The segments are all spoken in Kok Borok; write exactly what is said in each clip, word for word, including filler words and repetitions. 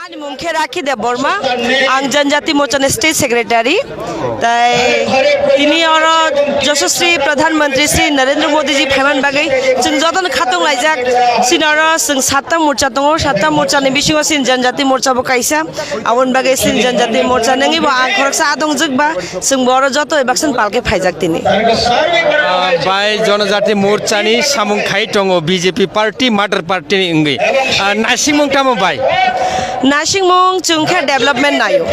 Ani mung khe Rakhi Debbarma, ang Janjati Morcha ni State Secretary. Tai tini oro Yashaswi Pradhan Mantri Shri Narendra Modi ji phaiman bagwi chwng jotono khatung laijak. Chini oro chwng satta morcha tongo, satta morcha ni bisingo chini Janjati Morcha bo kaisa. Aboni bagwi chini Janjati Morcha nangwi bo ang khoroksa adong jwk ba, chwng bo oro joto bai baksan palke phaijak tini. Ah, bai Janjati Morcha ni samung khai tongo B J P party, mother party ni wngwi. Ah, naisingmung tamo bai? Naisingmung chwng khe development naio.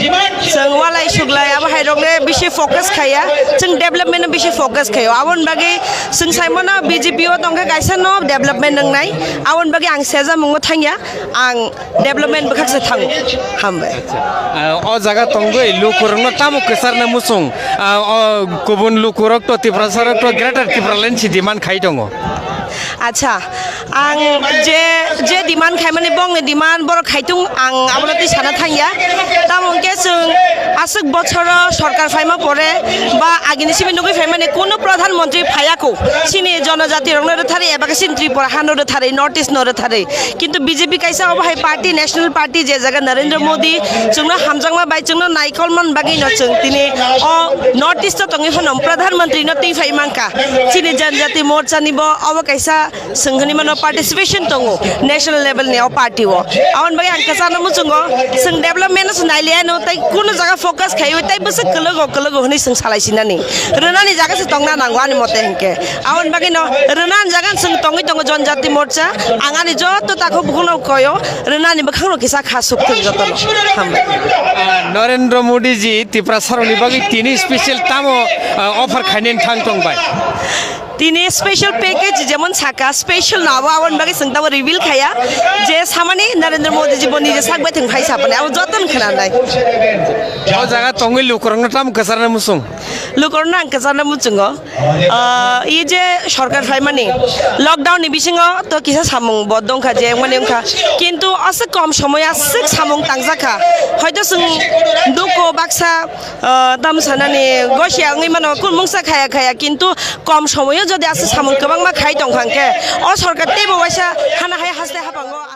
Chwng walai suglai abo hai rok le bisi focus khaiya. Chwng development no bisi focus khaio. Aboni bagwi chwng saimano B J P o tongkhe kaisa no development wngnai. Aboni bagwi ang sejamungo thangya. Ang development bwkhakse thango. Hambai. Ah, o jaga tongwi lukurokno tamo kwcharna muchung? Ah, o kubun lukurok to Tiprasa rok to Greater Tipraland si demand khai tongo. Acha, ang je, je demand khaimani bongni demand borok khaitung ang abono twi sana thangya. Tamo hwnkhe chwng aswk bochoro sorkar phaima pore ba agini simi nugwi phaimani kuno pradhan mantri phayako. Chini jonojati rokno rwtharwi eba khe chini Tripura hano rwtharwi, North East no rwtharwi. Kintu B J P kaisa obo hai party, national party, je jaga Narendra Modi chwngno hamjakma bai chwngno naikolman bagwi no chwng tini o North East o tongwi phano Pradhan Mantri no twi phai mankha. Chini Janjati Morcha ni bo obo kaisa swng hwnwi mano participation tongo national level ni o party o. Aboni bagwi ang kwchangno muchungo, chwng development no se nailiya no, tai kuno jaga focus khaiwi tai bwswk kwlwgo kwlwgo hwnwi chwng salai sinani. Rwnani jaga se tongna nango ani mote hinkhe. Aboni bagwi no rwna ang jaga chwng tongwi tongo Janjati Morcha. Ang ani joto takhuk bukhukno koyo rwnani bwkhakno kisa kha sukthung jotono. Hambai. Ah, Narendra Modi ji Tiprasa rokni bagwi tini special tamo, ah, offer khainani thang tong bai? Tini special package jemon saka special no abo aboni bagwi chwng tamo reveal khaiya je samani Narendra Modi ji bo nije sak bai thwng phai sapani abo jotono khwnanai. O jaga tongwi lukurokno tamo kwcharna muchung? Lukurokno ang kwcharna muchungo. Ah, ei je sorkar phaimani lockdown ni bisingo to kisa samung bo dongkha je wngmani wngkha, kintu aswk kom somoy aswk samung tangjak kha, hoito chwng duko baksa, ah, tamo sanani gosia wngwi mano kun mungsa khaya khaya, kintu kom somoyo jodi aswk samung kwbangma khai tongkha hwnkhe o sorkar teibo waisa hana hai haste hapango.